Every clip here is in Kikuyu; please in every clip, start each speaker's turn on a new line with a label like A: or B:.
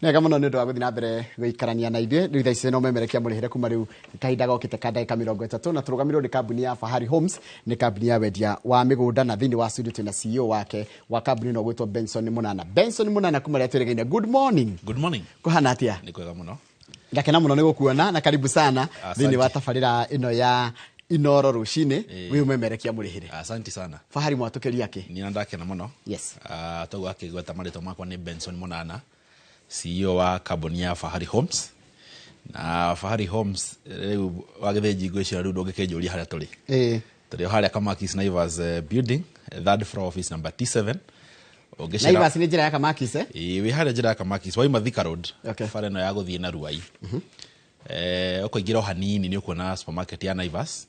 A: Nĩwega mũno nĩ ũndũ wa gũthiĩ na mbere gũikarania na ithuĩ. Rĩu thaa ici no memerekia mũrĩhĩre kuma rĩu kahinda gokĩte ka ndagĩka 30, na tũrũgamĩrĩrwo nĩ kambuni ya Fahari Homes, nĩ kambuni ya wendia wa mĩgũnda, na thĩinĩ wa studio twĩna CEO wake wa kambuni ĩno gwĩtwo Benson Mũnana. Benson Mũnana, kuma rĩrĩa twĩrĩgaine, good morning.
B: Good morning.
A: Kũhana atĩa?
B: Nĩ kwega mũno.
A: Ndakena mũno nĩ gũkuona na karibu sana
B: Asante.
A: thĩinĩ wa tabarĩra ĩno ya Inoro rũcinĩ, wĩ ũmemerekia mũrĩhĩre.
B: Asante sana.
A: Fahari mwatũkĩria kĩ?
B: Nina ndakena mũno.
A: Yes.
B: Toguo akĩgweta, marĩtwa makwa nĩ Benson Mũnana, CEO wa kambuni ya Fahari Homes. Na Fahari Homes rĩu wagĩthĩnji ngwĩciria rĩu ndũngĩkĩnjũria harĩa tũrĩ. Tũrĩ o harĩa Kamakis Naivas building, third floor, office number T7. Ũngĩcera-
A: Naivas nĩ njĩra ya Kamakis, eh?
B: Ĩĩ, wĩ harĩa njĩra ya Kamakis waima Thika Road, bara ĩno ya gũthiĩ na Ruai, ũkũingĩra o hanini nĩ ũkuona supermarket ya Naivas,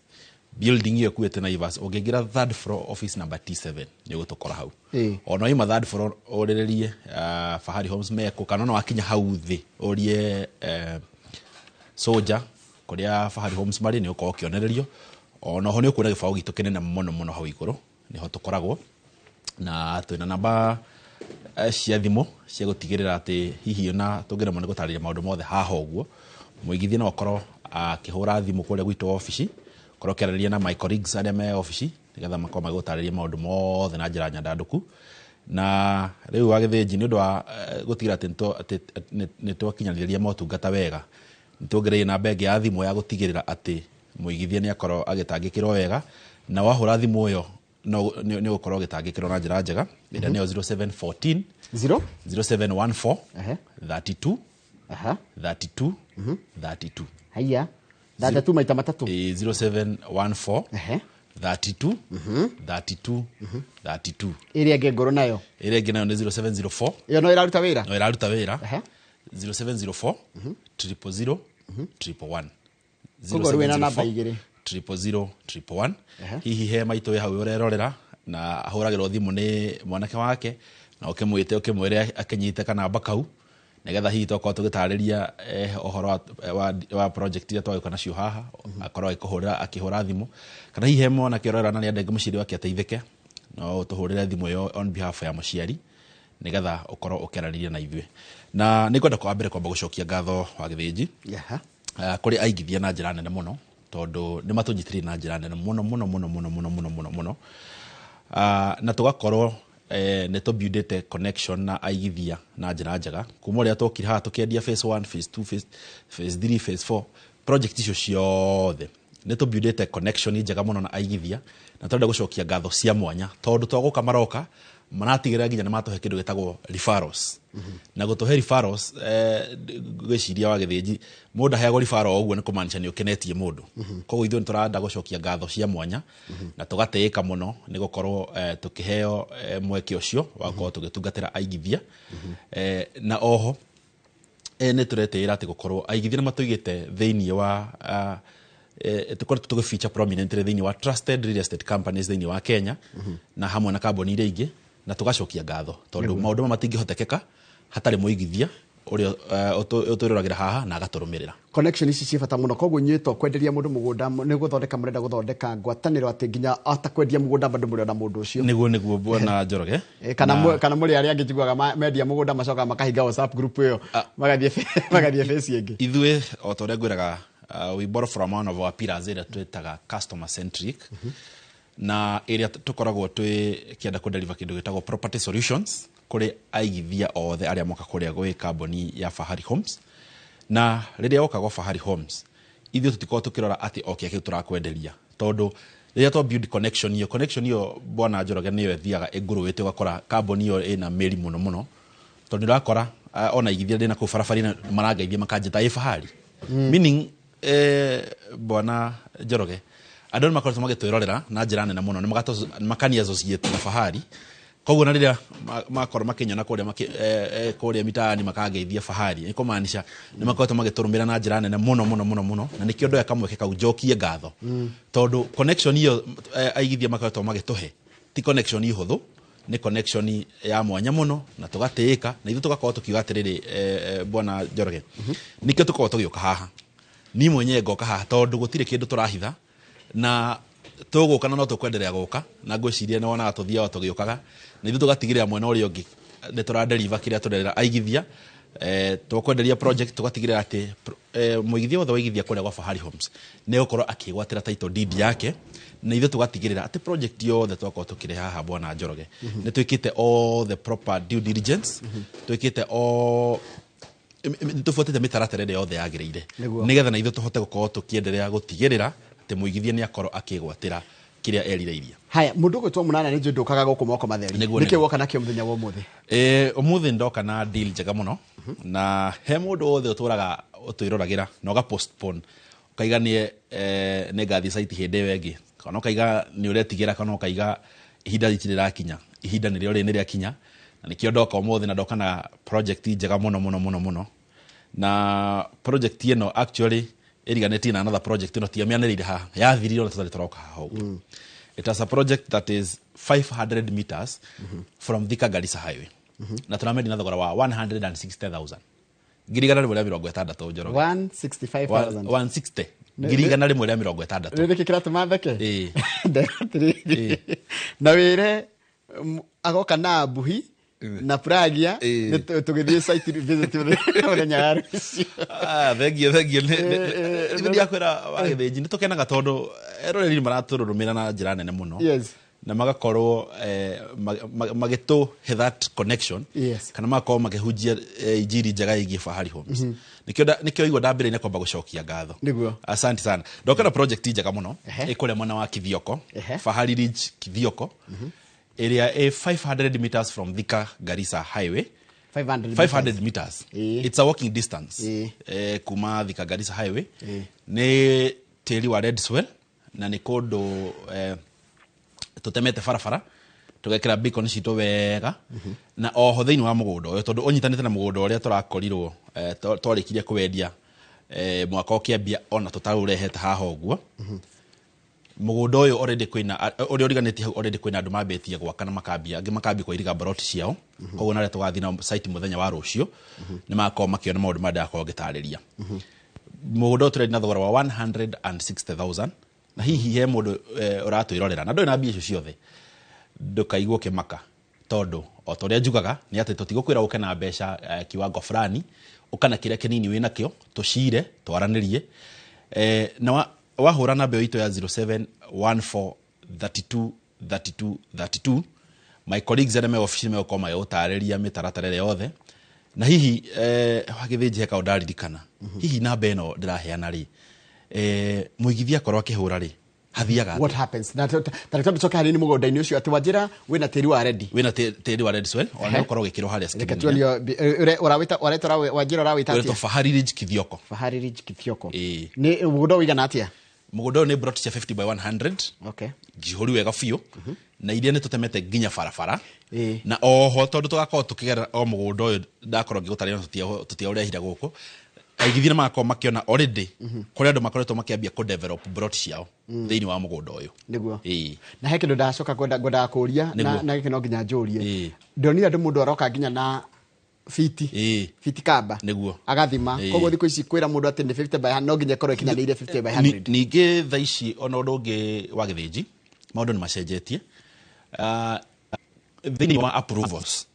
B: building ĩyo ĩkuĩte Naivas. Ũngĩingĩra third floor, office number T7, nĩ ũgũtũkora hau. Ona waima third floor ũrĩrĩrie Fahari Homes mekũ, kana ona wakinya hau thĩ ũrie soja kũrĩa Fahari Homes marĩ, nĩ ũkorwo ũkĩonererio. Ona ho nĩ ũkuona gĩbaũ gitũ kĩnene mũno mũno hau igũrũ, nĩho tũkoragwo na twĩna namba cia thimũ cia gũtigĩrĩra atĩ hihi ona tũngĩremwo nĩ gũtarĩria maũndũ mothe haha ũguo, mũigithia no akorwo akĩhũra thimũ kũrĩa gwitũ obici, korwo ũkĩaranĩria na my colleagues arĩa me obici, nĩgetha makorwo magĩgũtarĩria maũndũ mothe na njĩra nyandandũku. Na rĩu wa gĩthĩnji, nĩ ũndũ wa gũtigĩrĩra atĩ nĩ twakinyanĩria motungata wega, nĩ tuongereire namba ĩngĩ ya thimũ ya gũtigĩrĩra atĩ mũigithia nĩ akorwo agĩtangĩkĩrwo wega, na wahũra thimũ ĩyo no nĩ ũgũkorwo ũgĩtangĩkĩrwo na njĩra njega, ĩrĩa nĩyo 0714
A: Zero
B: 0714 32 32 32.
A: Haiya, 32 maita matatũ?
B: Ĩĩ, 0714 32 32 32.
A: Ĩrĩa ĩngĩ ngũrũ nayo?
B: Ĩrĩa ĩngĩ nayo nĩ 0704.
A: Ĩyo no ĩraruta wĩra?
B: No ĩraruta wĩra. 0704 000 111.
A: Koguo rĩu wĩna namba igĩrĩ.
B: 000 111. Hihi he maitũ wĩ hau ũrerorera na ahũragĩrwo thimũ nĩ mwanake wake, na ũkĩmwĩte ũkĩmwĩre akĩnyite kanamba kau, nĩgetha hihi tokorwo tũgĩtarĩria ũhoro wa project iria twagĩũka nacio haha, akorwo agĩkũhũrĩra, akĩhũra thimũ. Kana hihi he mwanake ũrerora na nĩenda mũciari wake ateithĩke, no ũtũhũrĩre thimũ ĩyo on behalf ya mũciari, nĩgetha ũkorwo ũkĩaranĩria na ithuĩ. Na nĩ ngwenda kwa mbere kwamba gũcokia ngatho wa gĩthĩnji kũrĩ aigithia na njĩra nene mũno, tondũ nĩ matũnyitĩrĩire na njĩra nene mũno mũno mũno mũno mũno mũno mũno mũno. Na tũgakorwo nĩ tũbuildĩte connection na aigithia na njĩra njega kuma ũrĩa twokire haha tũkĩendia phase 1, phase 2, phase 3, phase 4, project icio ciothe nĩ tũbuildĩte connection njega mũno na aigithia. Na tũrenda gũcokia ngatho cia mwanya, tondũ twagũka maroka maratigĩrĩra nginya nĩ matũhe kĩndũ gĩtagwo referrals. Na gũtũhe referrals, ngwĩciria wa gĩthĩnji mũndũ aheagwo referral o ũguo nĩ kũmaanisha nĩ ũkenetie mũndũ. Koguo ithuĩ nĩ tũrenda gũcokia ngatho cia mwanya na tũgatĩĩka mũno nĩ gũkorwo tũkĩheo mweke ũcio wa gũkorwo tũgĩtungatĩra aigithia. Na oho nĩ tũretĩĩra atĩ gũkorwo aigithia nĩ matũigĩte thĩinĩ wa tũkoretwo tũgĩ feature prominently thĩinĩ wa trusted real estate companies thĩinĩ wa Kenya, na hamwe na kambuni iria ingĩ, na tũgacokia ngatho tondũ maũndũ maya matingĩhotekeka hatarĩ mũigithia ũrĩa ũtwĩroragĩra haha na agatũrũmĩrĩra.
A: Connection ici ciĩ bata mũno. Koguo inyuĩ to kwenderia mũndũ mũgũnda, nĩ gũthondeka mũrenda gũthondeka ngwatanĩro, atĩ nginya ata kwendia mũgũnda bado mũrĩ ona mũndũ ũcio.
B: Nĩguo bwana Njoroge.
A: Kana kana mũrĩ arĩa angĩ njiguaga mendia mũgũnda macokaga makahinga WhatsApp group ĩyo, magathiĩ face ĩngĩ.
B: Ithuĩ o ta ũrĩa ngwĩraga, we borrow from one of our pillars ĩrĩa twĩtaga customer centric, na ĩrĩa tũkoragwo twĩkĩenda kũ deliver kĩndũ gĩtagwo property solutions kũrĩ aigithia othe arĩa moka kũrĩa gwĩ kambuni ya Fahari Homes. Na rĩrĩa woka gwa Fahari Homes, ithuĩ tũtikoragwo tũkĩrora atĩ o kĩrĩa kĩu tũrakwenderia, tondũ rĩrĩa twa build connection ĩyo, connection ĩyo, bwana Njoroge, nĩyo ĩthiaga ĩngũrũĩte, ũgakora kambuni ĩyo ĩna mĩri mũno mũno, tondũ nĩ ũrakora ona aigithia ndĩna kũu barabara-inĩ marangeithia makanjĩta ĩ Fahari. Meaning, bwana Njoroge, andũ nĩ makoretwo magĩtwĩrorera na njĩra nene mũno, nĩ makani associate na Fahari. Koguo na rĩrĩa makorwo makĩnyona kũrĩa kũrĩa mitaani makangeithia Fahari, nĩ kũmaanisha nĩ makoretwo magĩtũrũmĩra na njĩra nene mũno mũno mũno mũno. Na nĩkĩo ndoya kamweke kau njokie ngatho, tondũ connection ĩyo aigithia makoretwo magĩtũhe ti connection hũthũ, nĩ connection ya mwanya mũno, na tũgatĩĩka na ithuĩ tũgakorwo tũkiuga atĩrĩrĩ, bwana Njoroge, nĩkĩo tũkoragwo tũgĩũka haha. Niĩ mwenyewe ngoka haha tondũ gũtirĩ kĩndũ tũrahitha, na tũgũka na no tũkwenderea gũka, na ngwĩciria nĩ wonaga tũthiaga tũgĩũkaga, na ithuĩ tũgatigĩrĩra mwena ũrĩa ũngĩ nĩ tũra deliver kĩrĩa tũrerera aigithia. Twakwenderia project tũgatigĩrĩra atĩ mũigithia wothe waigithia kũrĩa gwa Fahari Homes nĩ egũkorwo akĩgwatĩra title deed yake, na ithuĩ tũgatigĩrĩra atĩ project yothe twakorwo tũkĩrehe haha, bwana Njoroge, nĩ twĩkĩte all the proper due diligence, twĩkĩte all nĩ tũbuatĩte mĩtaratara ĩrĩa yothe yagĩrĩire, nĩgetha na ithuĩ tũhote gũkorwo tũkĩenderea gũtigĩrĩra atĩ mũigithia nĩ akorwo akĩgwatĩra kĩrĩa erirĩirie.
A: Haya, mũndũ ũgwĩtwo Mũnana nĩ njũĩ ndũkaga gũkũ moko matheri.
B: Nĩguo,
A: Nĩkĩ
B: nĩguo.
A: woka nakĩo mũthenya wa ũmũthĩ?
B: Ũmũthĩ ndoka na deal njega mũno, na he mũndũ wothe ũtũraga ũtwĩroragĩra na ũga postpone, ũkaiga nĩ nĩ ngathiĩ site hĩndĩ ĩyo ĩngĩ, kana ũkaiga nĩ ũretigĩra, kana ũkaiga ihinda rĩtirĩ rĩrakinya. Ihinda nĩrĩo rĩrĩ, nĩrĩakinya, na nĩkĩo ndoka ũmũthĩ, na ndoka na project njega mũno mũno mũno mũno. Na project ĩno actually ĩriganĩtie na another project ĩno tiamĩanĩrĩire haha, yathirire ona tũtarĩ tũroka haha ũguo. It is a project that is 500 meters from Thika Garissa Highway, na tũramendia na thogora wa 160,000, 160,000, Njoroge.
A: 165,000.
B: 160, 160,000.
A: Rĩrĩ, nĩkĩ kĩratũma theke?
B: Ĩĩ.
A: Atĩrĩrĩ, na wĩre agoka na mbuhi na Pragia,
B: Ĩĩ.
A: tũgĩthiĩ site visit mũthenya wa rũciũ.
B: Ah, thengio, thengio. Nĩ ndiakwĩra wagĩthĩnji, nĩ tũkenaga tondũ eroreri maratũrũrũmĩra na njĩra nene mũno, na magakorwo magĩtũhe that connection, kana magakorwo makĩhunjia injiri njega ĩgiĩ Fahari Homes. Nĩkĩo igua ndambĩrĩria kwamba gũcokia ngatho. Asante sana. Ndoka na project njega mũno, ĩkũrĩa mwena wa Kithioko, Fahari Ridge Kithioko, ĩrĩa ĩ 500 meters from Thika Garissa Highway.
A: 500.
B: 500 meters. It's a walking distance kuma Thika Garissa Highway. Nĩ tĩri wa red soil, na nĩ kũndũ tũtemete barabara, tũgekĩra beacon citũ wega. Na oho thĩinĩ wa mũgũnda ũyũ, tondũ ũnyitanĩte na mũgũnda ũrĩa tũrakorirwo twarĩkirie kwendia mwaka ũkĩambia, ona tũtaũrehete haha ũguo, mũgũnda ũyũ already kwĩna ũrĩa ũriganĩtie hau, already kwĩna andũ mambĩtie gwaka na makambia, angĩ makambia kũiriga mbaroti ciao. Koguo narĩa tũgathiĩ na site mũthenya wa rũciũ, nĩ magakorwo makĩona maũndũ marĩa ndĩrakorwo ngĩtarĩria. Mũgũnda ũyũ tũrendia na thogora wa 160,000, na hihi he mũndũ ũratwĩrorera na ndũrĩ na mbia icio ciothe, ndũkaigwo ũkĩmaka, tondũ o ta ũrĩa njugaga nĩ atĩ tũtigũkwĩra ũke na mbeca kiwango fulani, ũka na kĩrĩa kĩnini wĩ nakĩo, tũcire twaranĩrie. Na wahũra namba ĩyo itũ ya 0714 32 32 32, my colleagues arĩa me ofici megũkorwo magĩgũtarĩria mĩtaratara ĩrĩa yothe. Na hihi wagĩthĩnji, he kaũndũ ndaririkana, hihi namba ĩno ndĩraheana rĩ, mũigithia akorwo akĩhũra rĩ, hathiaga atĩa?
A: What happens na ta reke tũcoke hanini mũgũnda-inĩ ũcio, atĩ wanjĩra wĩna tĩri wa ready.
B: Wĩna tĩri wa red soil, ona nĩ ũkorwo ũgĩkĩrwo harĩa
A: Reke
B: screen-inĩ.
A: Tuonio ũrawĩta, wareta, wanjĩra ũrawĩta
B: Ũretwo
A: atĩa?
B: Fahari Ridge Kithioko.
A: Fahari Ridge Kithioko.
B: Ĩĩ.
A: Nĩ mũgũnda ũigana atĩa?
B: Mũgũnda ũyũ nĩ plot cia 50 by 100, njihũru wega biũ, na iria nĩ tũtemete nginya barabara. Na oho tondũ tũgakorwo tũkĩgerera o mũgũnda ũyũ ndakorwo ngĩgũtarĩria, no tũtiaũrehire gũkũ, aigithia nĩ magakorwo makĩona already kũrĩa andũ makoretwo makĩambia kũ develop plot ciao thĩinĩ wa mũgũnda ũyũ. Ĩĩ.
A: Na he kĩndũ ndacoka ngwendaga kũria na na gĩkĩ no nginya njũrie. Ndonire andũ, mũndũ aroka nginya na fiti, fiti kamba, agathima. Koguo thikũ ici kwĩra mũndũ atĩ nĩ 50 by 100, no nginya ĩkorwo ĩkinyanĩire 50 by 100?
B: Ningĩ thaa ici ona ũndũ ũngĩ wa gĩthĩnji, maũndũ nĩ macenjetie. Ah, thĩinĩ wa approvals,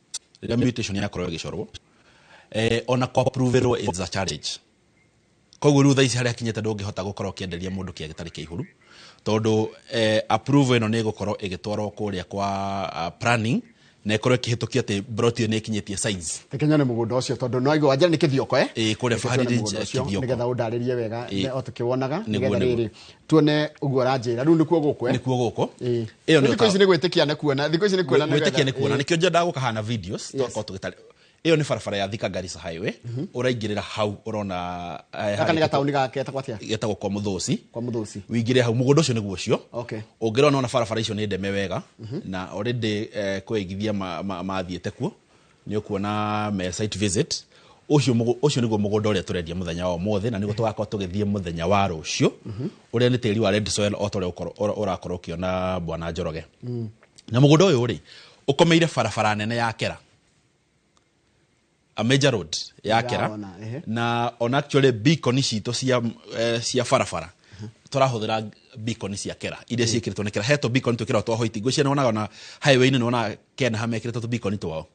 B: rĩrĩa mutation yakorwo ĩgĩcorwo, ona kwa approverwo it's a challenge. Koguo rĩu thaa ici harĩa akinyĩte, ndũngĩhota gũkorwo ũkĩenderia mũndũ kĩa gĩtarĩ kĩihũru, tondũ approval ĩno nĩ ĩgũkorwo ĩgĩtwarwo kũrĩa kwa planning, na ĩkorwo ĩkĩhĩtũkia atĩ plot ĩyo nĩ ĩkinyĩtie size.
A: Reke nyone mũgũnda ũcio, tondũ no aigua wanjĩra nĩ Kĩthioko, eh?
B: Ĩĩ, kũrĩa
A: Reke
B: Fahari
A: tuone
B: Ridge,
A: mũgũnda ũcio,
B: Kĩthioko.
A: nĩgetha ũndarĩrie wega, o tũkĩwonaga, nĩgetha
B: Nĩguo.
A: rĩrĩ tuone ũguo ũranjĩra rĩu nĩkuo gũkũ, eh?
B: Nĩkuo gũkũ.
A: Ĩyo
B: Ĩyo nĩyo
A: thikũ ici nĩ gwĩtĩkia nĩ kuona, thikũ ici nĩ kuona nĩ
B: gwĩtĩkia nĩ kuona. Nĩkĩo njendaga gũkahana videos. Twakorwo tũgĩtarĩ ĩyo nĩ barabara ya Thika Garissa Highway, ũraingĩrĩra hau ũrona
A: Gaka nĩ gataũni getagwo atĩa?
B: Getagwo kwa Mũthũci.
A: Kwa Mũthũci.
B: Wĩingĩre hau, mũgũnda ũcio nĩguo ũcio. Ũngĩrona ona barabara icio nĩ ndeme wega, na already kwĩigithia mathiĩte kuo, nĩ ũkuona me site visit. Ũcio ũcio nĩguo mũgũnda ũrĩa tũrendia mũthenya wa ũmũthĩ, na nĩguo tũgakorwo tũgĩthiĩ mũthenya wa rũciũ, ũrĩa nĩ tĩri wa red soil o ta ũrĩa ũrakorwo ũkĩona, bwana Njoroge. Na mũgũnda ũyũ rĩ, ũkomeire barabara nene ya Kera, a major road ya Kera.
A: Ndĩraona, ehe.
B: Na ona actually beacon citũ cia barabara tũrahũthĩra beacon cia Kera iria ciĩkĩrĩtwo nĩ Kera. Hetwo beacon twĩkĩragwo twa white, ngwĩciria nĩwonaga ona highway-inĩ, nĩwonaga Kena hamekĩrĩtwo tũ beacon twao.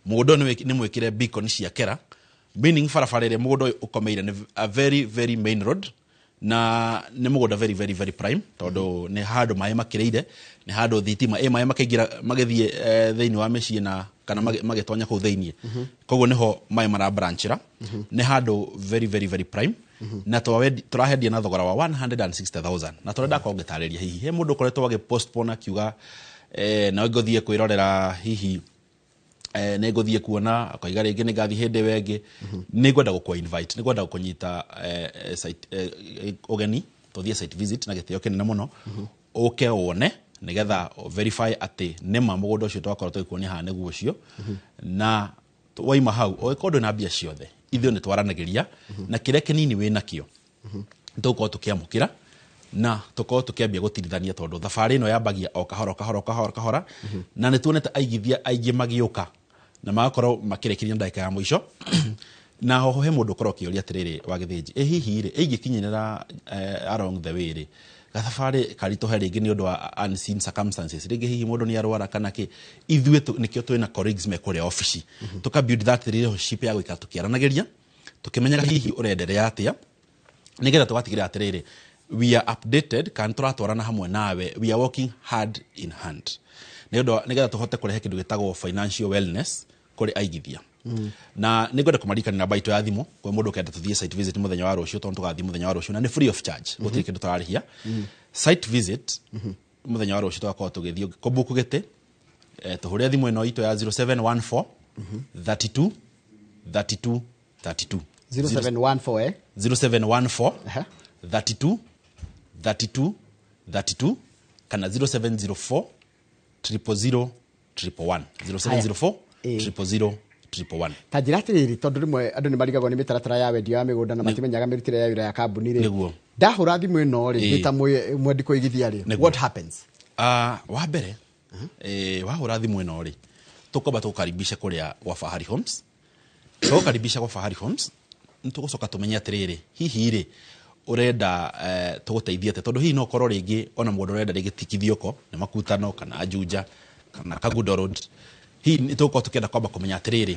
B: Mũgũnda ũyũ nĩ mwĩkĩre beacon cia Kera. Meaning barabara ĩrĩa mũgũnda ũyũ ũkomeire nĩ a very very main road, na nĩ mũgũnda very very very prime, tondũ nĩ handũ maĩ makĩrĩire, nĩ handũ thitima ĩ maĩ makĩingĩra magĩthiĩ thĩinĩ wa mĩciĩ na kana magĩtonya kũu thĩinĩ. Koguo nĩho maĩ marabranchĩra. Nĩ handũ very very very prime, na tũrahendia na thogora wa 160,000. Na tũrenda korwo ngĩtarĩria, hihi he mũndũ ũkoretwo agĩpostpone akiuga no ngũthiĩ kwĩrorera, hihi nĩ ngũthiĩ kuona, akoiga rĩngĩ nĩ ngathiĩ hĩndĩ ĩyo ĩngĩ. Nĩ ngwenda gũkũ invite, nĩ ngwenda gũkũnyita site ũgeni tũthiĩ site visit na gĩtĩo kĩnene mũno, ũke wone nĩgetha verify atĩ nĩma mũgũnda ũcio twakorwo tũgĩkuonia haha nĩguo ũcio. Na waima hau, ũngĩkorwo ndwĩ na mbia ciothe, ithuĩ nĩ twaranagĩria na kĩrĩa kĩnini wĩ nakĩo tũgũkorwo tũkĩamũkĩra na tũkorwo tũkĩambia gũtirithania, tondũ thabarĩ ĩno yambagia o kahora kahora kahora kahora. Na nĩ tuonete aigithia aingĩ magĩũka na magakorwo makĩrĩkĩria ndagĩka ya mũico. Na hoho he mũndũ ũkorwo ũkĩũria atĩrĩrĩ, wa Gĩthĩnji, ĩ hihi rĩ ĩingĩkinyĩrĩra along the way rĩ, gathabarĩ karitũhe rĩngĩ nĩ ũndũ wa unseen circumstances, rĩngĩ hihi mũndũ nĩ arwara kana kĩ, ithuĩ nĩkĩo twĩna colleagues me kũrĩa obici, tũka build that relationship ya gũikara tũkĩaranagĩria, tũkĩmenyaga hihi ũrenderea atĩa, nĩgetha tũgatigĩrĩra atĩrĩrĩ, we are updated kana tũratwarana hamwe nawe, we are working hand in hand, nĩ ũndũ nĩgetha tũhote kũrehe kĩndũ gĩtagwo financial wellness kũrĩ aigithia. Na nĩ ngwenda kũmaririkania namba itũ ya thimũ kwĩ mũndũ ũkenda tũthiĩ site visit mũthenya wa rũciũ, tondũ tũgathiĩ mũthenya wa rũciũ na nĩ free of charge, gũtirĩ kĩndũ tũrarĩhia. Site visit mũthenya wa rũciũ tũgakorwo tũgĩthiĩ kũbuku gĩtĩ, tũhũre thimũ ĩno itũ ya 0714 32 32 32.
A: 0714, eh?
B: 0714 32 32 32, kana 0704 000 111, 0704 000 111.
A: Ta njĩra atĩrĩrĩ, tondũ rĩmwe andũ nĩ marigagwo nĩ mĩtaratara ya wendia wa mĩgũnda na matimenyaga mĩrutĩre ya wĩra ya kambuni rĩ. Ndahũra thimũ ĩno rĩ, ndĩ ta mwendi kũigithia rĩ, what happens?
B: Wa mbere, wahũra thimũ ĩno rĩ, tũkwamba tũgũkaribisha kũrĩa gwa Fahari Homes. Tũgũkaribisha gwa Fahari Homes, nĩ tũgũcoka tũmenye atĩrĩrĩ, hihi rĩ ũrenda tũgũteithie atĩa, tondũ hihi no ũkorwo rĩngĩ ona mũndũ ũrenda rĩngĩ ti Kithioko, nĩ Makutano kana Juja kana Kagudo Road. Hihi nĩ tũgũkorwo tũkĩenda kwamba kũmenya atĩrĩrĩ,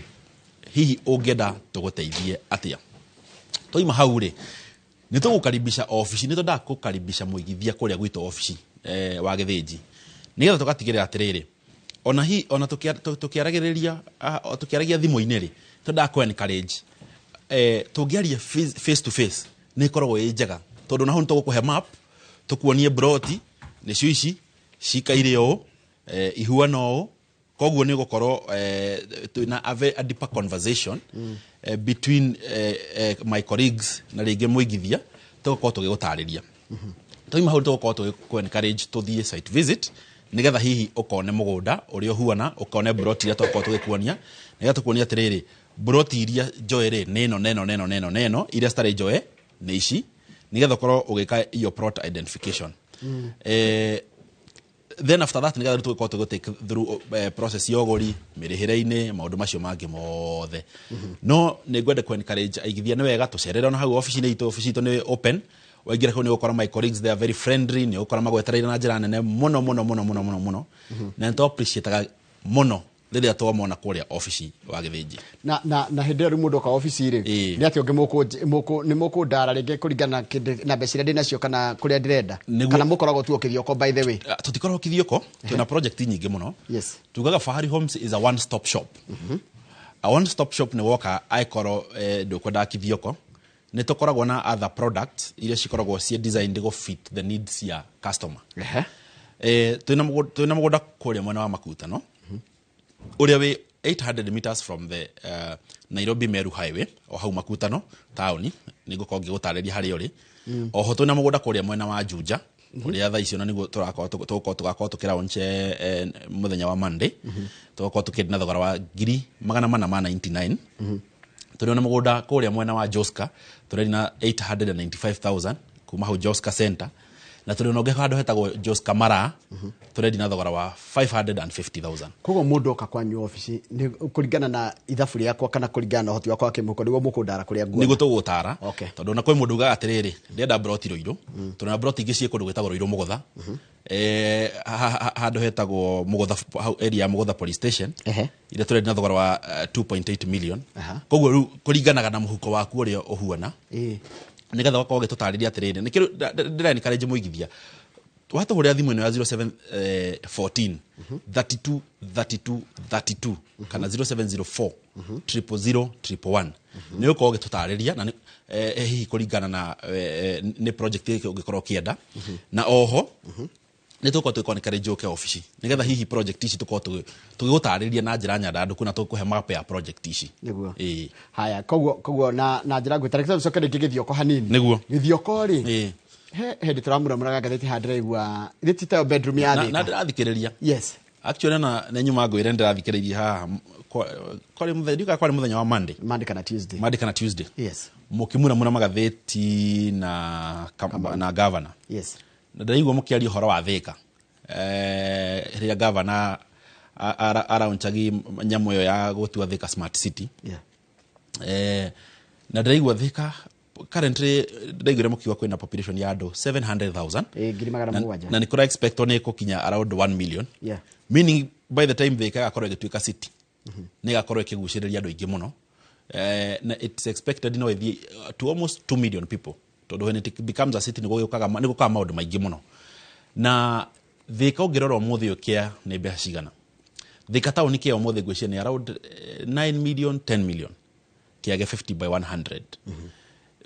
B: hihi ũngĩenda tũgũteithie atĩa. Twaima hau rĩ, nĩ tũgũkaribisha obici, nĩ twendaga kũkaribisha mũigithia kũrĩa gwitũ obici wa Gĩthĩnji, nĩgetha tũgatigĩrĩra atĩrĩrĩ, ona hi ona tũkĩaragĩrĩria tũkĩaragia thimũ-inĩ rĩ, twendaga kũ encourage tũngĩaria face to face nĩ ĩkoragwo ĩ njega, tondũ naho nĩ tũgũkũhe map, tũkuonie broti nĩcio ici cikaire ũũ, ihuana ũũ. Koguo nĩ ũgũkorwo twĩna a deeper conversation between my colleagues na rĩngĩ mũigithia, tũgakorwo tũgĩgũtarĩria. Twaima hau, tũgũkorwo tũgĩkũ encourage tũthiĩ site visit, nĩgetha hihi ũkone mũgũnda ũrĩa ũhuana, ũkone broti iria twakorwo tũgĩkuonia, nĩgetha tũkuonia atĩrĩrĩ, broti iria njoe rĩ nĩ ĩno neno neno neno neno, iria citarĩ njoe nĩ ici, nĩgetha ũkorwo ũgĩka iyo plot identification. Then after that, nĩgetha rĩu tũgĩkorwo tũgĩ take through process ya ũgũri, mĩrĩhĩre-inĩ, maũndũ macio mangĩ mothe. No nĩ ngwenda ku encourage aigithia, nĩ wega tũcerere ona hau obici-inĩ itũ. Obici itũ nĩ open, waingĩra kũu nĩ ũgũkora my colleagues, they are very friendly, nĩ ũgũkora magwetereire na njĩra nene mũno mũno mũno mũno mũno mũno, na nĩ tũ appreciate mũno rĩrĩa twamona kũrĩa obici wa Gĩthĩnji.
A: Na hĩndĩ ĩyo rĩu mũndũ oka obici rĩ, nĩ atĩa ũngĩ nĩ mũkũndara rĩngĩ kũringana na na mbeca iria ndĩnacio kana kũrĩa ndĩrenda? Kana mũkoragwo tu Kithioko, by the way?
B: Tũtikoragwo Kithioko, twĩna project nyingĩ mũno. Tugaga Fahari Homes is a one stop shop. A one stop shop nĩ woka, angĩkorwo ndũkwendaga Kithioko, nĩ tũkoragwo na other products iria cikoragwo ciĩ designed go fit the needs ya customer. Twĩna mũgũnda kũrĩa mwena wa Makutano ũrĩa wĩ 800 meters from the Nairobi Meru Highway, o hau Makutano taũni, nĩ ngũkorwo ngĩgũtarĩria harĩa ũrĩ. Oho twĩna mũgũnda kũrĩa mwena wa Juja, ũrĩa thaa icio na nĩguo tũrakorwo tũgũkorwo tũgakorwo tũkĩlaunch mũthenya wa Monday, tũgakorwo tũkĩendia na thogora wa 499,000. Tũrĩ na mũgũnda kũrĩa mwena wa Joska, tũrendia na 895,000 kuma hau Joska Center. Na tũrĩ ona ũngĩ handũ hetagwo Jos Kamara, tũrendia na thogora wa 550,000.
A: Koguo mũndũ oka kwanyu obici, nĩ kũringana na ithabu rĩakwa kana kũringana na ũhoti wakwa wa kĩmũhuko nĩguo mũkũndara kũrĩa nguona.
B: Nĩguo tũgũgũtara.
A: Okay.
B: Tondũ ona kwĩ mũndũ ugaga atĩrĩrĩ, ndĩrenda mburoti Rũirũ, tũrĩ na mburoti ingĩ ciĩ kũndũ gwĩtagwo Rũirũ Mũgũtha, handũ hetagwo Mũgũtha, hau area ya Mũgũtha police station, iria tũrendia na thogora wa 2.8 million. Koguo rĩu kũringanaga na mũhuko waku ũrĩa ũhuana, nĩgetha ũgakorwo ũgĩtũtarĩria atĩrĩrĩ, nĩkĩo ndĩra encourage mũigithia watũhũrĩra thimũ ĩno ya 07 14 32 32 32 kana 0704 000 111, nĩ ũkorwo ũgĩtũtarĩria na hihi kũringana na nĩ project ĩrĩkũ ũngĩkorwo ũkĩenda. Na oho nĩ tũkorwo tũgĩkorwo encourage ũke obici, nĩgetha hihi project ici tũkorwo tũgĩgũtarĩria na njĩra nyandandũku na tũkũhe map ya project ici.
A: Nĩguo.
B: Ĩĩ.
A: Haya, koguo na njĩra nguhĩ, tareke tũcoke rĩngĩ gĩthioko hanini.
B: Nĩguo.
A: Gĩthioko rĩ,
B: Ĩĩ.
A: he hĩndĩ tũramuramuraga ngathĩti haha, ndĩraigua ithe ti tayo bedroom ya
B: Na
A: Thĩka.
B: ndĩrathikĩrĩria.
A: Yes.
B: Actually, na nĩ nyuma ngwĩre ndĩrathikĩrĩirie haha kwarĩ mũthenya, ndiũĩ kana kwarĩ mũthenya wa Monday.
A: Monday kana Tuesday.
B: Monday kana Tuesday.
A: Yes.
B: Mũkĩmuramura magathĩti na na governor.
A: Yes.
B: Na ndĩraigua mũkĩaria ũhoro wa Thĩka, rĩrĩa governor araunchagi nyamũ ĩyo ya gũtua Thĩka smart city. Na ndĩraigua Thĩka currently, ndĩraiguire mũkiuga kwĩna population ya andũ 700,000.
A: Ĩ, ngiri magana mũgwanja.
B: Na nĩ kũra expectwo nĩ ĩgũkinya around 1 million. Meaning by the time Thĩka ĩgakorwo ĩgĩtuĩka city, nĩ ĩgakorwo ĩkĩgucĩrĩria andũ aingĩ mũno. Na it's expected no ĩthiĩ to almost 2 million people, tondũ when it becomes a city nĩ gũkaga maũndũ maingĩ mũno. Na Thĩka ũngĩrora ũmũthĩ ũyũ kĩa nĩ mbeca cigana Thĩka taũni kĩa ũmũthĩ, ngwĩciria nĩ around 9 million, 10 million, kĩage 50 by 100.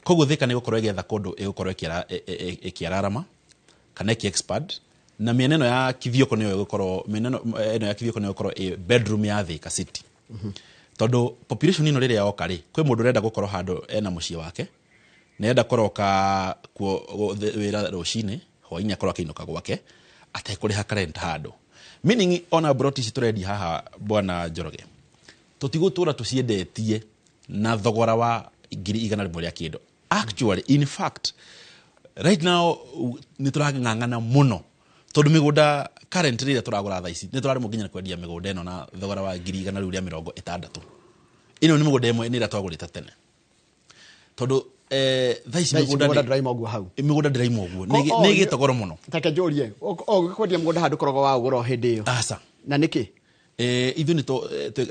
B: Koguo Thĩka nĩ gũkorwo ĩgĩetha kũndũ ĩgũkorwo ĩkĩararama kana ĩkĩ expand, na mĩena ĩno ya Kithioko nĩyo ĩgũkorwo, mĩena ĩno ya Kithioko nĩyo ĩgũkorwo ĩ bedroom ya Thĩka city, tondũ population ĩno rĩrĩa yoka rĩ, kwĩ mũndũ ũrenda gũkorwo handũ ena mũciĩ wake, nĩarenda kũroka kuo wĩra rũcinĩ, hwainĩ akorwo akĩinũka gwake atekũrĩha rent handũ. Meaning ona broti ici tũrendia haha, bwana Njoroge, tũtigũtũra tũciendetie na thogora wa 100,000 rĩa kĩndũ. Actually, in fact, right now nĩ tũrang'ang'ana mũno, tondũ mĩgũnda currently rĩrĩa tũragũra thaa ici, nĩ tũraremwo nginya kwendia mĩgũnda ĩno na thogora wa ngiri igana rĩu rĩa mĩrongo ĩtandatũ. Ĩno nĩ mĩgũnda ĩmwe nĩ ĩrĩa twagũrĩte tene, tondũ thaa ici
A: Thaa ici
B: mĩgũnda
A: mũgũnda ndũraima ũguo hau.
B: Mĩgũnda ndĩraima ũguo. Nĩ ĩgĩte goro mũno.
A: Take njũrie, o kwendia mũgũnda handũ ũkoragwo wa ũgũra o hĩndĩ ĩyo?
B: Aca.
A: Na nĩkĩ?
B: Ithuĩ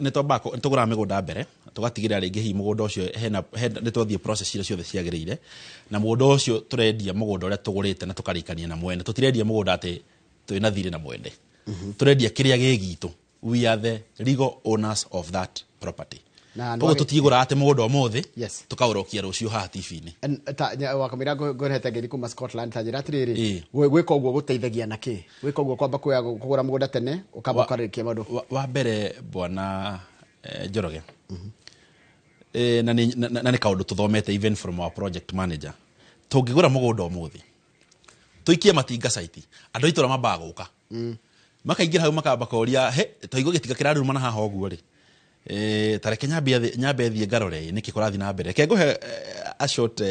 B: nĩ twambaga nĩ tũgũraga mĩgũnda mbere, tũgatigĩrĩra rĩngĩ hihi mũgũnda ũcio hena nĩ twathiĩ process iria ciothe ciagĩrĩire, na mũgũnda ũcio tũrendia mũgũnda ũrĩa tũgũrĩte na tũkarĩkania na mwene. Tũtirendia mũgũnda atĩ twĩna thirĩ na mwene, tũrendia kĩrĩa gĩ gitũ. We are the legal owners of that property.
A: Na
B: Koguo tũtigũraga atĩ mũgũnda ũmũthĩ tũkaũrokia rũciũ haha TV-inĩ.
A: Wakamũira ngũrehete ngeithi kuma Scotland, ta njĩra atĩrĩrĩ,
B: Ĩĩ.
A: Gwĩka ũguo gũteithagia na kĩ, gwĩka ũguo kwamba kuoya kũgũra mũgũnda tene ũkamba ũkarĩkia maũndũ?
B: Wa mbere, bwana Njoroge, na nĩ kaũndũ tũthomete even from our project manager, tũngĩgũra mũgũnda ũmũthĩ tũikie matinga site, andũ a itũra mambaga gũka, makaingĩra hau, makamba koria, he twaigua gĩtinga kĩraruruma na haha ũguo rĩ, ta reke nyambe thiĩ ngarore nĩkĩ kũrathiĩ na mbere. Reke ngũhe a short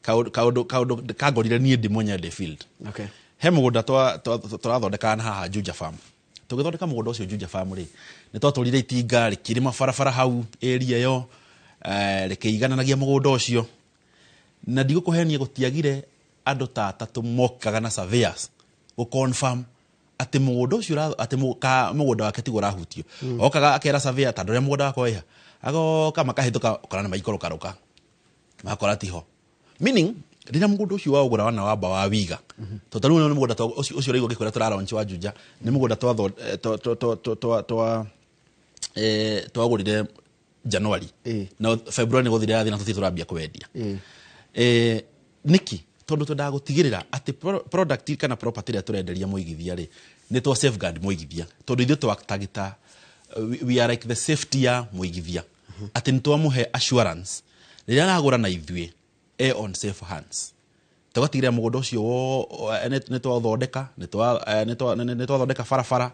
B: kaũndũ kangorire niĩ ndĩ mwenyewe ndĩ field. He mũgũnda tũrathondekaga na haha Juja Farm. Tũgĩthondeka mũgũnda ũcio Juja Farm rĩ, nĩ twatũrire itinga rĩkĩrĩma barabara hau area ĩyo, rĩkĩigananagia mũgũnda ũcio, na ndigũkũhenia gũtiagire andũ ta atatũ mokaga na surveyors gũ confirm atĩ mũgũnda ũcio atĩ mũgũnda wake tiguo ũrahutio. Okaga akera surveyor, ta ndũrĩa mũgũnda wakwa wĩha, agoka makahĩtũka, ũkora nĩ maikũrũkarũka, makora tiho. Meaning rĩrĩa mũgũnda ũcio waũgũra wana wamba wa wiga, tondũ ta rĩu nĩ mũgũnda ũcio ũraigua ngĩkwĩra tũra launch wa Juja, nĩ mũgũnda twagũrire January, na February nĩ gũthire yathi na tũtirĩ tũrambia kwendia. Nĩkĩ? Tondũ twendaga gũtigĩrĩra atĩ product kana property ĩrĩa tũrenderia mũigithia rĩ, nĩ twa safeguard mũigithia, tondũ ithuĩ twatagita we are like the safety ya mũigithia, atĩ nĩ twamũhe assurance rĩrĩa aragũra na ithuĩ e on safe hands. Tũgatigĩrĩra mũgũnda ũcio nĩ twathondeka, nĩ twathondeka barabara,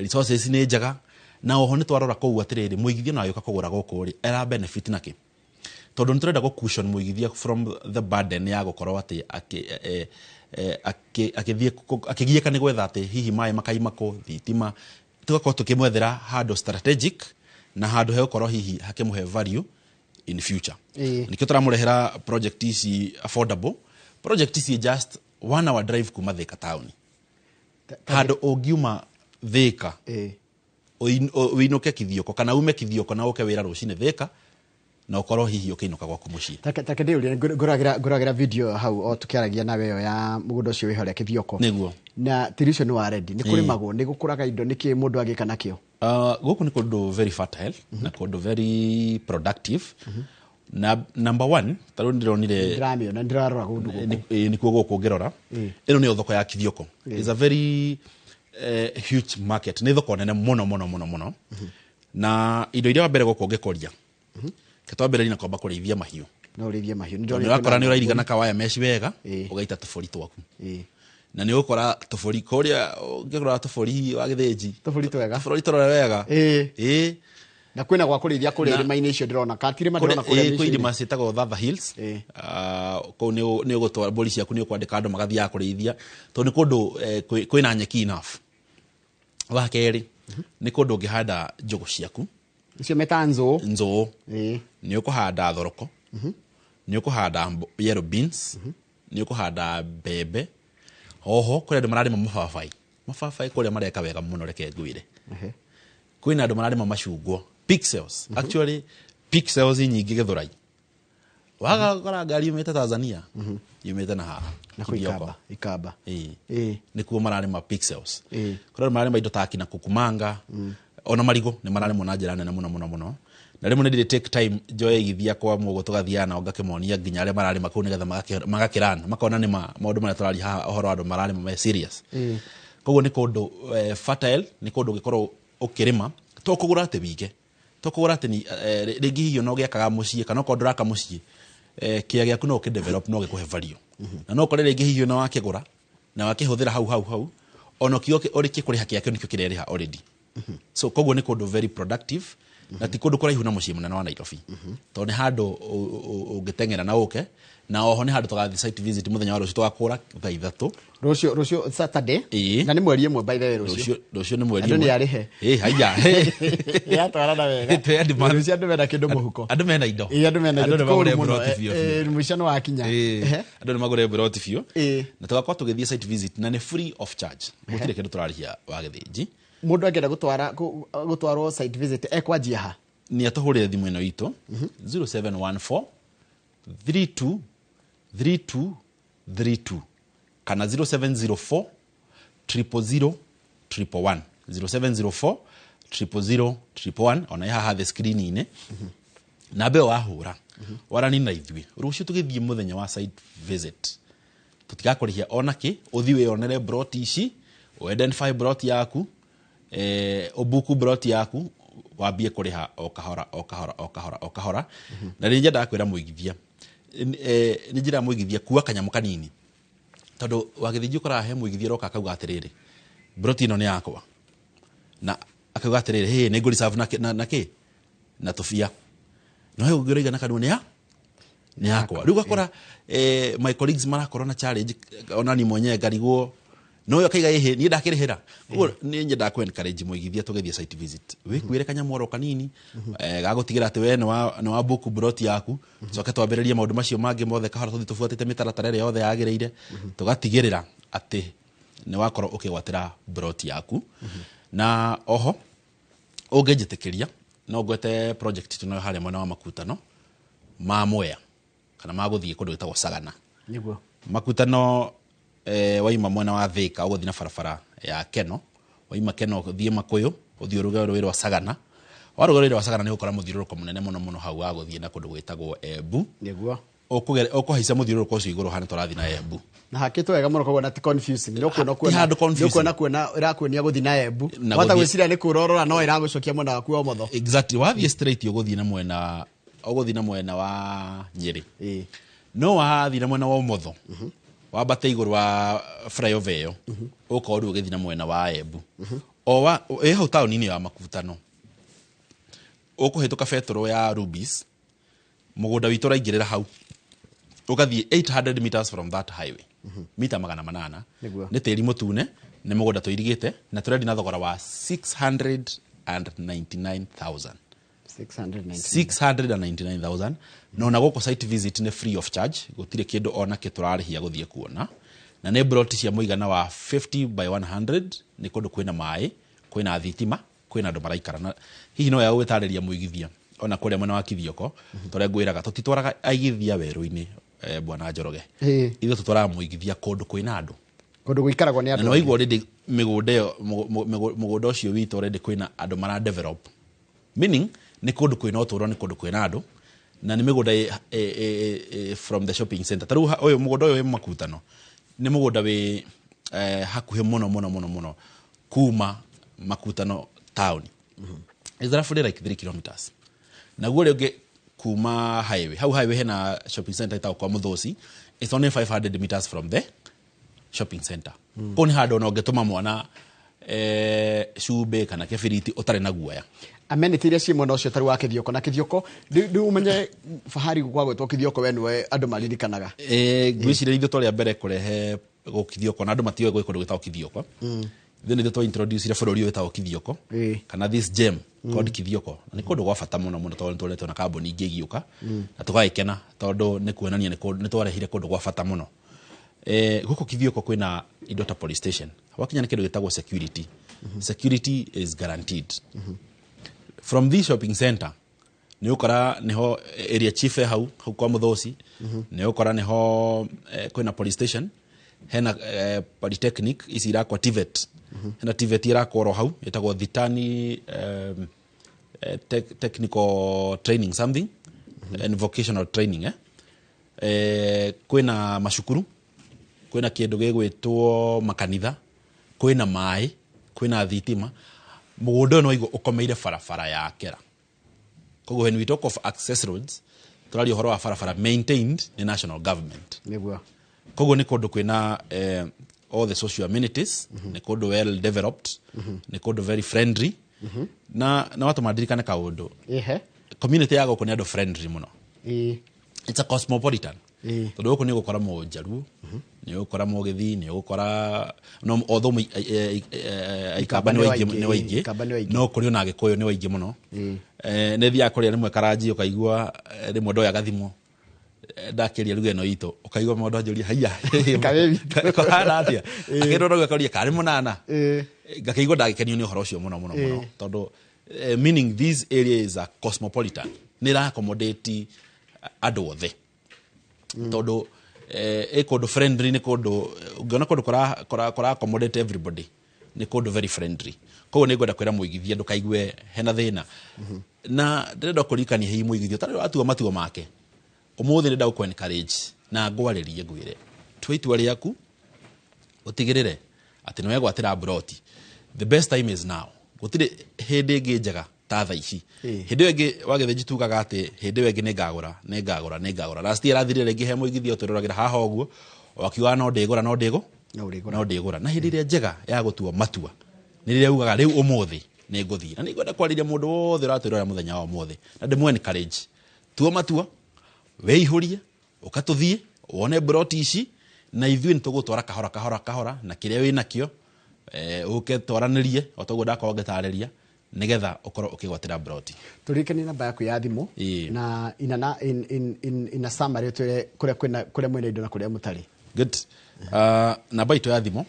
B: resources nĩ njega, na oho nĩ twarora kũu atĩrĩrĩ, mũigithia no agĩũka kũgũra gũkũ rĩ, era benefit nakĩ. Tondũ nĩ tũrenda gũ cushion mũigithia from the burden ya gũkorwo atĩ akĩthiĩ akĩgiĩka nĩ gwetha atĩ hihi maĩ makaima kũ, thitima. Tũgakorwo tũkĩmwethera handũ strategic na handũ hegũkorwo hihi hakĩmũhe value in future. Nĩkĩo tũramũrehera project ici affordable, project ici just 1 hour drive kuma Thika town, handũ ũngiuma Thika ũinũke Kithioko, kana ume Kithioko na ũke wĩra rũcinĩ Thika, na ũkorwo hihi ũkĩinũka gwaku mũciĩ.
A: Take ndĩũrie, ngũragĩra video hau o tũkĩaragia nawe, ĩyo ya mũgũnda ũcio wĩ harĩa Kĩthioko.
B: Nĩguo.
A: Na tĩri ũcio nĩ wa ready, nĩ kũrĩmagwo, nĩ gũkũraga indo, nĩkĩ mũndũ angĩka nakĩo?
B: Gũkũ nĩ kũndũ very fertile na kũndũ very productive. Na number one, tarĩu ndĩronire
A: Ndĩramĩona, ndĩrarora kũndũ gũkũ.
B: Nĩkuo gũkũ ũngĩrora, ĩno nĩyo thoko ya Kithioko. Is a very huge market, nĩ thoko nene mũno mũno mũno mũno. Na indo iria wa mbere gũkũ ũngĩkũria, ke twambĩrĩrie na kwamba kũrĩithia mahiũ.
A: No ũrĩithie mahiũ.
B: Tondũ nĩ ũrakora nĩ ũrairigana kawaya mesh wega, ũgaita tũbũri twaku, na nĩ ũgũkora tũbũri kũrĩa, ũngĩrora tũbũri wa gĩthĩnji.
A: Tũbũri twega.
B: Tũbũri tũrore wega.
A: Na kwĩna gwa kũrĩithia kũrĩa irĩma-inĩ icio ndĩrona, ka ti irĩma ndĩrona kũrĩa
B: Kwĩ
A: mĩciĩ-inĩ?
B: Irĩma ciĩtagwo Thatha Hills. Ah, kũu nĩ ũgũtwara mbũri ciaku, nĩ ũkwandĩka andũ magathiaga kũrĩithia, tondũ nĩ kũndũ kwĩna nyeki enough. Wa kerĩ, nĩ kũndũ ũngĩhanda njũgũ ciaku.
A: Icio meta nzũũ.
B: Nzũũ. Nĩ ũkũhanda thoroko, nĩ ũkũhanda yellow beans, nĩ ũkũhanda mbembe. Oho kũrĩ andũ mararĩma mababaĩ. Mababaĩ kũrĩa mareka wega mũno, reke ngwĩre. Kwĩna andũ mararĩma macungwa, pixels. Actually pixels nyingĩ Gĩthũrai, waga gũkora ngari yumĩte Tanzania, yumĩte na haha
A: Na kwĩ
B: Kithioko.
A: Ikamba, Ikamba.
B: Nĩkuo mararĩma pixels. Kũrĩ andũ mararĩma indo ta kina kukumanga, ona marigũ nĩ mararĩmwo na njĩra nene mũno mũno mũno. Na rĩmwe nĩ ndĩrĩ take time njoe igithia kwa mũgũ, tũgathiaga nao, ngakĩmonia nginya arĩa mararĩma kũu, nĩgetha magakĩrana makona nĩ ma maũndũ marĩa tũraria haha ũhoro wa andũ mararĩma me serious. Koguo nĩ kũndũ fertile, nĩ kũndũ ũngĩkorwo ũkĩrĩma, to kũgũra atĩ wige, to kũgũra atĩ ni rĩngĩ hihi ona ũgĩakaga mũciĩ, kana okorwo ndũraka mũciĩ, kĩa gĩaku no ũkĩ-develop, no gĩkũhe value, na no ũkore rĩngĩ hihi ona wakĩgũra na wakĩhũthĩra hau hau hau, ona kĩo ũrĩkie kũrĩha kĩakĩo nĩkĩo kĩrerĩha already. So koguo nĩ kũndũ very productive, na ti kũndũ kũraihu na mũciĩ mũnene wa Nairobi, tondũ nĩ handũ ũngĩteng'era na ũke. Na oho nĩ handũ tũgathiĩ site visit mũthenya wa rũciũ, tũgakũra thaa 3.
A: Rũciũ Saturday. Na nĩ mweri 1, by the way, rũciũ.
B: Rũciũ nĩ mweri
A: Andũ nĩ
B: 1.
A: arĩhe.
B: Haya.
A: Yatwarana wega.
B: Twĩ advance.
A: Rũciũ andũ mena kĩndũ mũhuko.
B: Andũ mena indo.
A: Andũ mena indo.
B: Andũ nĩ magũre
A: Ti kũũru mũno.
B: broti biũ biũ.
A: Mũico nĩ wakinya.
B: Andũ nĩ magũre broti biũ. Na tũgakorwo tũgĩthiĩ site visit, na nĩ free of charge, gũtirĩ kĩndũ tũrarĩhia wa gĩthĩnji.
A: Mũndũ angĩenda gũtwarwo site visit ekwanjia ha?
B: Nĩ atũhũrĩre thimũ ĩno itũ, 0714 32 32 32, kana 0704 000 111, 0704 000 111. Ona ĩ haha thĩ screen-inĩ namba ĩyo wahũra, warani na ithuĩ rũciũ tũgĩthiĩ mũthenya wa site visit, tũtigakũrĩhia ona kĩ. Ũthiĩ wĩyonere broti ici, identify broti yaku, ũbuku broti yaku, wambie kũrĩha o kahora o kahora o kahora o kahora. Na nĩ nyendaga kwĩra mũigithia, nĩ njĩra mũigithia kuua kanyamũ kanini, tondũ wagĩthinji ũkoraga he mũigithia ũroka akauga atĩrĩrĩ, broti ĩno nĩ yakwa, na akauga atĩrĩrĩ, hĩ, nĩ ngũ reserve na kĩ na tũbia, no he ũngĩ ũraiga na kanua nĩ yakwa. Rĩu ũgakora my colleagues marakorwo na challenge, ona ni mwenyewe ngarigwo, no ũyũ akaiga ĩhĩ, niĩ ndakĩrĩhĩra. Koguo nĩ nyendaga kũ encourage mũigithia tũgĩthiĩ site visit, wĩkuĩre kanyamũ oro kanini gagũtigĩra atĩ we nĩ wa book broti yaku, coke twambĩrĩrie maũndũ macio mangĩ mothe kahora, tũthiĩ tũbuatĩte mĩtaratara ĩrĩa yothe yagĩrĩire, tũgatigĩrĩra atĩ nĩ wakorwo ũkĩgwatĩra broti yaku. Na oho ũngĩnjĩtĩkĩria, no ngwete project tunayo harĩa mwena wa Makutano ma Mwea, kana ma gũthiĩ kũndũ gwĩtagwo Sagana. Makutano, waima mwena wa Thika ũgũthiĩ na barabara ya Keno, waima Keno ũthiĩ Makuyu, ũthiĩ ũruge rũĩ rwa Sagana. Waruga rũĩ rwa Sagana, nĩ ũgũkora mũthiũrũrũko mũnene mũno mũno hau wa gũthiĩ na kũndũ gwĩtagwo Embu. Ũkũhaica mũthiũrũrũko ũcio igũrũ hana tũrathiĩ na Embu.
A: Na hakĩtwo wega mũno, koguo na ti confusing, nĩ ũkuona
B: Ti handũ confusing.
A: Nĩ ũkuona kuona ĩrakuonia gũthiĩ na Embu.
B: Na
A: wata gwĩciria nĩ kũrorora, no ĩragũcokia mwena waku wa ũmotho.
B: Exactly, wathiĩ straight ũgũthiĩ na mwena wa Nyĩrĩ. No wathiĩ na mwena wa ũmotho, wambate igũrũ wa flyover ĩyo, ũkorwo rĩu ũgĩthiĩ na mwena wa Embu, o wa ĩ hau taũni-inĩ ya Makutano, ũkũhĩtũka betũrũ ya Rubis. Mũgũnda witũ ũraingĩrĩra hau ũgathiĩ 800 meters from that highway, mita 800.
A: Nĩguo.
B: Nĩ tĩri mũtune, nĩ mũgũnda tũirigĩte na tũrendi na thogora wa 699,000.
A: 690.
B: 699,000. Na ona gũkũ site visit nĩ free of charge, gũtirĩ kĩndũ ona kĩ tũrarĩhia gũthiĩ kuona, na nĩ plot cia mũigana wa 50 by 100. Nĩ kũndũ kwĩna maĩ, kwĩna thitima, kwĩna andũ maraikara. Na hihi no wega gwĩtarĩria mũigithia ona kũrĩa mwena wa Kithioko, tũrĩa ngwĩraga tũtitwaraga aigithia werũ-inĩ, bwana Njoroge. Ithuĩ tũtwaraga mũigithia kũndũ kwĩna andũ.
A: Kũndũ gũikaragwo nĩ
B: Na
A: andũ.
B: nĩ waigua already mĩgũnda ĩyo, mũgũnda ũcio witũ already kwĩna andũ mara develop, meaning nĩ kũndũ kwĩna ũtũũro, nĩ kũndũ kwĩna andũ, na nĩ mĩgũnda ĩ from the shopping center. Ta rĩu ũyũ mũgũnda ũyũ wĩ Makutano nĩ mũgũnda wĩ hakuhĩ mũno mũno mũno mũno kuma Makutano town, is roughly like 3 kilometers. Naguo ũrĩa ũngĩ kuma highway, hau highway hena shopping center ĩtagwo kwa Mũthũci, it's only 500 meters from the shopping center. Kũu nĩ handũ ona ũngĩtũma mwana cumbĩ kana kĩbiriti ũtarĩ na guoya.
A: Amenity iria ciĩ mwena ũcio tarĩ wa Kĩthioko na Kĩthioko, rĩu ũmenye Fahari gwa gwĩtwo Kĩthioko, we nĩwe andũ maririkanaga.
B: Ngwĩciria ithuĩ twarĩ a mbere kũrehe gũkithioko, na andũ matiũĩ gwĩ kũndũ gwĩtagwo Kithioko. Ithuĩ nĩ ithuĩ twa introduce bũrũri ũyũ wĩtagwo Kithioko, kana this gem called Kithioko. Na nĩ kũndũ gwa bata mũno mũno, tondũ nĩ tũretwo na kambuni ingĩ igĩũka na tũgagĩkena, tondũ nĩ kuonania nĩ twarehire kũndũ gwa bata mũno. Gũkũ Kithioko kwĩna indo ta police station. Wakinya nĩ kĩndũ gĩtagwo security. Security is guaranteed. From this shopping center nĩ ũkora nĩho area chief e hau hau kwa Mũthũci, nĩ ũkora nĩho kwĩna police station, hena polytechnic ici irakwa TVET, hena TVET irakwo oro hau ĩtagwo Thitani technical training something and vocational training. Kwĩna macukuru, kwĩna kĩndũ gĩgwĩtwo makanitha, kwĩna maĩ, kwĩna thitima. Mũgũnda ũyũ nĩ waigua ũkomeire barabara ya kera. Koguo when we talk of access roads, tũraria ũhoro wa barabara maintained nĩ national government. Koguo nĩ kũndũ kwĩna all the social amenities, nĩ kũndũ well developed, nĩ kũndũ very friendly. Na watu madirikane kaũndũ, community ya gũkũ nĩ andũ friendly mũno. It's a cosmopolitan, tondũ gũkũ nĩ ũgũkora mũnjaruo, nĩ ũgũkora mũgĩthii, nĩ ũgũkora no although Aikamba nĩ waingĩ, nĩ waingĩ.
A: Ikamba nĩ waingĩ.
B: No kũrĩ ona Agĩkũyũ nĩ waingĩ mũno. Nĩ thiaga kũrĩa rĩmwe karanji, ũkaigua rĩmwe ndoya gathimũ, ndakĩria ruga ĩno itũ, ũkaigua mũndũ anjũria, "Haiya,
A: Karĩ witũ."
B: Kahana atĩa?" Akĩrora ũguo akoria karĩ mũnana.
A: Ĩĩ.
B: Ngakĩigua ndagĩkenio nĩ ũhoro ũcio mũno mũno mũno, tondũ meaning this area is a cosmopolitan, nĩ ĩra accommodate andũ othe, tondũ ĩ kũndũ friendly. Nĩ kũndũ ũngĩona kũndũ kũra accommodate everybody, nĩ kũndũ very friendly. Koguo nĩ ngwenda kwĩra mũigithia ndũkaigue hena thĩna. Na ndĩrenda kũririkania hihi mũigithia ũtarĩ watua matua make ũmũthĩ, nĩ ndagũkũ encourage na ngwarĩrie, ngwĩre tua itua rĩaku, ũtigĩrĩre atĩ nĩ wegwatĩra mburoti. The best time is now. Gũtirĩ hĩndĩ ĩngĩ njega ta thaa ici. Hĩndĩ ĩyo ĩngĩ wagĩthĩnji tugaga atĩ hĩndĩ ĩyo ĩngĩ nĩ ngagũra, nĩ ngagũra, nĩ ngagũra. Last year arathirire rĩngĩ he mũigithia ũtwĩroragĩra haha ũguo wakiugaga no ndĩgũra, no ndĩgũ
A: No ũrĩgũra.
B: No ndĩgũra. Na hĩndĩ ĩrĩa njega ya gũtua matua nĩ rĩrĩa ugaga rĩu ũmũthĩ nĩ ngũthiĩ. Na nĩ ngwenda kwarĩria mũndũ wothe ũratwĩrorera mũthenya wa ũmũthĩ na ndĩmũ encourage, tua matua, wĩihũrie, ũka tũthiĩ wone mburoti ici, na ithuĩ nĩ tũgũtwara kahora kahora kahora na kĩrĩa wĩ nakĩo, ũke twaranĩrie o toguo ndakorwo ngĩtarĩria, nĩgetha ũkorwo ũkĩgwatĩra mburoti.
A: Tũririkanie namba yaku ya thimũ. Na ina in, in, in, in a summary twĩre kũrĩa kwĩna, kũrĩa mwĩna indo na kũrĩa mũtarĩ.
B: Good. Namba itũ ya thimũ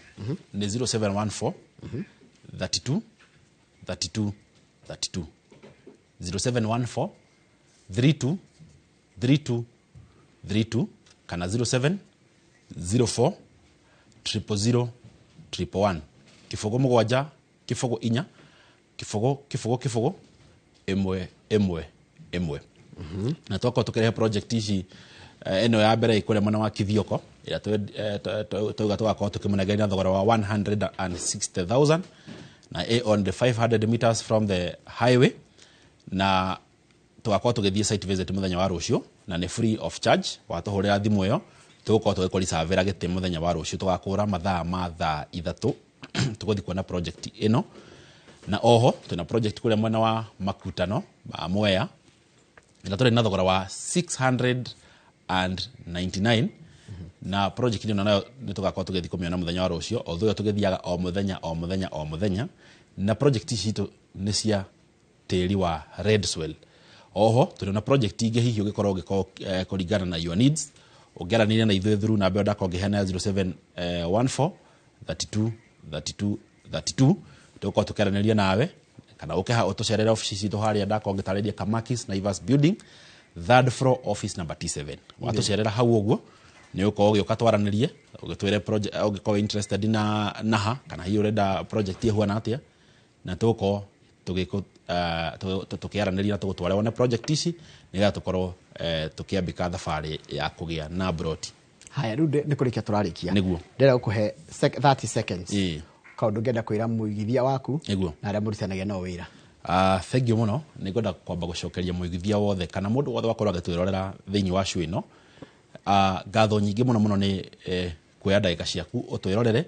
B: nĩ 0714 32 32 32, 0714 32 32 32, kana 07 04 000 111, 0 7 0 4 0 0 0 1 1 1. Na twakorwo tũkĩrehe project ici, ĩno ya mbere ĩkũrĩa mwena wa Kithioko ĩrĩa twauga tũgakorwo tũkĩmũnengeria na thogora wa 160,000, na ĩ on the 500 meters from the highway. Na tũgakorwo tũgĩthiĩ site visit mũthenya wa rũciũ, na nĩ free of charge. Watũhũrĩra thimũ ĩyo, tũgũkorwo tũgĩkũriservĩra gĩtĩ mũthenya wa rũciũ. Tũgakũra mathaa ma thaa 3, tũgũthiĩ kuona project ĩno. Na oho twĩna project kũrĩa mwena wa Makutano ma Mwea. Ĩrĩa tũrĩ na thogora wa 699, na project ĩno nayo nĩ tũgakorwo tũgĩthiĩ kũmĩona mũthenya wa rũciũ, o thutha tũgĩthiaga o mũthenya o mũthenya o mũthenya. Na project ici citũ nĩ cia tĩri wa red soil. Oho tũrĩ na project ingĩ, hihi ũngĩkorwo ũgĩkorwo kũringana na your needs, ũngĩaranĩria na ithuĩ through namba ĩyo ndakorwo ngĩheana ya 0714 32 32 32, tũgũkorwo tũkĩaranĩria nawe, kana ũke ũtũcerere ofici citũ harĩa ndakorwo ngĩtarĩria, Kamakis Naivas building, third floor, office number T7. Watũcerera hau ũguo nĩ ũkorwo ũgĩũka twaranĩrie, ũgĩtwĩre project ũngĩkorwo interested na naha, kana hihi ũrenda project ĩhuana atĩa, na tũgũkorwo tũkĩaranĩria na tũgũtware wone project ici, nĩgetha tũkorwo tũkĩambĩka thabarĩ ya kũgĩa na broti.
A: Haya, rĩu nĩ kũrĩkia tũrarĩkia.
B: Nĩguo.
A: Ndĩrenda gũkũhe 30 seconds, kaũndũ ngenda kwĩra mũigithia waku na arĩa mũrutithanagia nao wĩra.
B: Thank you mũno. Nĩ ngwenda kwamba gũcokeria mũigithia wothe kana mũndũ wothe wakorwo agĩtwĩrorera thĩinĩ wa show ĩno ngatho nyingĩ mũno mũno nĩ kuoya ndagĩka ciaku ũtwĩrorere,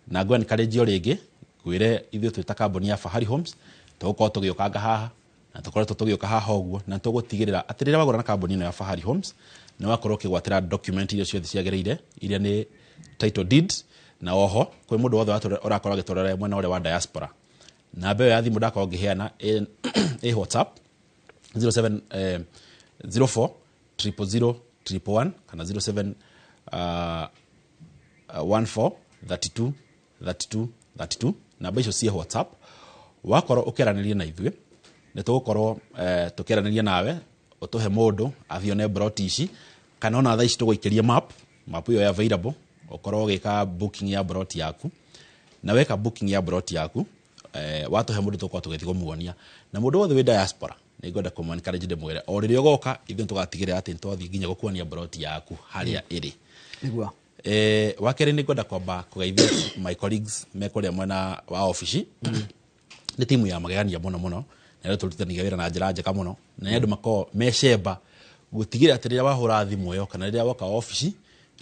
B: na ngwe encourage o rĩngĩ ngwĩre ithuĩ twĩ ta kambuni ya Fahari Homes tũgũkorwo tũgĩũkanga haha na tũkoretwo tũgĩũka haha ũguo, na tũgũtigĩrĩra atĩ rĩrĩa wagũra na kambuni ĩno ya Fahari Homes nĩ wakorwo ũkĩgwatĩra document iria ciothe ciagĩrĩire, iria nĩ title deed. Na oho kwĩ mũndũ wothe ũrakorwo agĩtũrora mwena ũrĩa wa diaspora, namba ĩyo ya thimũ ndakorwo ngĩheana ĩ WhatsApp 07 04 000 111 kana 07 14 32 32 32. Namba icio ciĩ WhatsApp. Wakorwo ũkĩaranĩria na ithuĩ nĩ tũgũkorwo tũkĩaranĩria nawe, ũtũhe mũndũ athiĩ one broti ici, kana ona thaa ici tũgũikĩrie map, map ĩyo ya available, ũkorwo ũgĩka booking ya broti yaku. Na weka booking ya broti yaku, watũhe mũndũ tũkorwo tũgĩthiĩ kũmuonia. Na mũndũ wothe wĩ diaspora nĩ ngwenda kũmũ encourage ndĩmwĩre o rĩrĩa ũgoka ithuĩ nĩ tũgatigĩrĩra atĩ nĩ twathiĩ nginya gũkuonia broti yaku harĩa ĩrĩ. Wa kerĩ, nĩ ngwenda kwamba kũgeithia my colleagues me kũrĩa mwena wa ofici. Nĩ timu ya magegania mũno mũno, na rĩo tũrutithanagia wĩra na njĩra njega mũno, na nĩ andũ makoragwo me cemba gũtigĩrĩra atĩ rĩrĩa wahũra thimũ ĩyo kana rĩrĩa woka ofici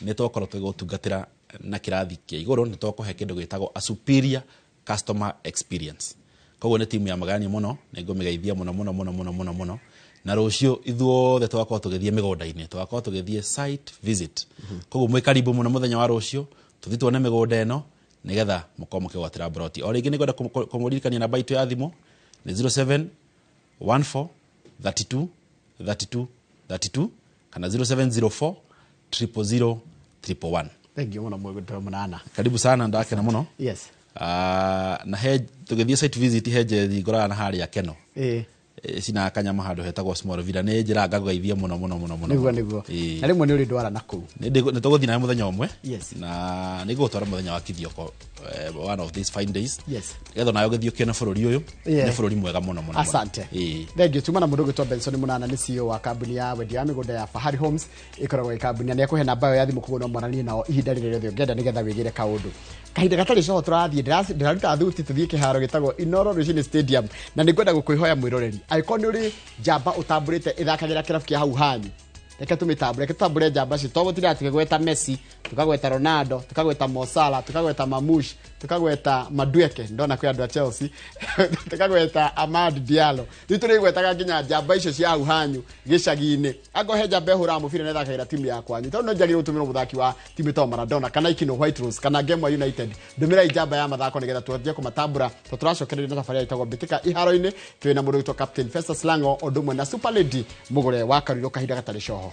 B: nĩ twakorwo tũgĩgũtungatĩra na kĩrathi kĩa igũrũ, nĩ twakũhe kĩndũ gĩtagwo a superior customer experience. Koguo nĩ timu ya magegania mũno, nĩ ngũmĩgeithia mũno mũno mũno mũno mũno mũno. Na rũciũ ithuothe tũgakorwo tũgĩthiĩ mĩgũnda-inĩ, tũgakorwo tũgĩthiĩ site visit. Koguo mwĩ karibu mũno mũthenya wa rũciũ tũthiĩ tuone mĩgũnda ĩno, nĩgetha mũkorwo mũkĩgwatĩra broti. O rĩngĩ nĩ ngwenda kũmũririkania namba itũ ya thimũ nĩ 07 14 32 32 32 kana 0704 000 111.
A: Thank you mũno, mwĩgũtwo mũnana.
B: Karibu sana, ndakena mũno. Na he tũgĩthiĩ site visit he njethi ngoraga na harĩa Keno. Cina kanyama handũ hetagwo Small Villa, nĩ njĩra ngakũgeithia mũno mũno mũno mũno.
A: Nĩguo.
B: Mũno.
A: Nĩguo. Na rĩmwe nĩ ũrĩ ndwara na kũu.
B: Nĩ tũgũthiĩ nawe mũthenya ũmwe. Na nĩ ngũgũtwara mũthenya wa kithioko, one of these fine days, nĩgetha nawe ũgĩthiĩ ũkĩone bũrũri ũyũ. Nĩ bũrũri mwega mũno mũno mũno.
A: Asante. Thank you. Tuma na mũndũ ũgwĩtwo Benson Munana, nĩ CEO wa kambuni ya wendia wa mĩgũnda ya Fahari Homes. Ĩkoragwo ĩ kambuni na nĩ ekũhe namba ĩyo ya thimũ, koguo no mwaranĩrie nao ihinda rĩrĩa rĩothe ũngĩenda nĩgetha wĩgĩre kaũndũ. Kahinda gatarĩ coho tũrathiĩ, ndĩraruta thuti tũthiĩ kĩharo gĩtagwo Inoro Rũcinĩ Stadium, na nĩ ngwenda gũkwĩhoya mwĩroreri, angĩkorwo nĩ ũrĩ njamba ũtambũrĩte ĩthakagĩra kĩrabu kĩa hau hanyu, reke tũmĩtambũre, reke tũtambũre njamba icio. Togũtinda tũkĩgweta Messi, tukagweta Ronaldo, tukagweta Mo Salah, tukagweta Mamush, tukagweta Madueke, ndona kwĩ andũ a Chelsea, tukagweta Amad Diallo. Rĩu tũrĩgwetaga nginya njamba icio cia hau hanyu gĩcagi-inĩ. Angorwo he njamba ĩhũraga mũbira na ĩthakagĩra timu ya kwanyu, tondũ no njagĩrĩirwo gũtũmĩrwo mũthaki wa timu ĩtagwo Maradona kana Ikino White Rose kana Gemwa United, ndũmĩrai njamba ya mathako nĩgetha twanjie kũmatambũra. To tũracokereria na thabarĩ ĩtagwo Mbĩtĩka iharo-inĩ, twĩna mũndũ wĩtwo Captain Festus Lango, ũndũ ũmwe na Super Lady Mũgũre wa Karuirũ. Kahinda gatarĩ coho.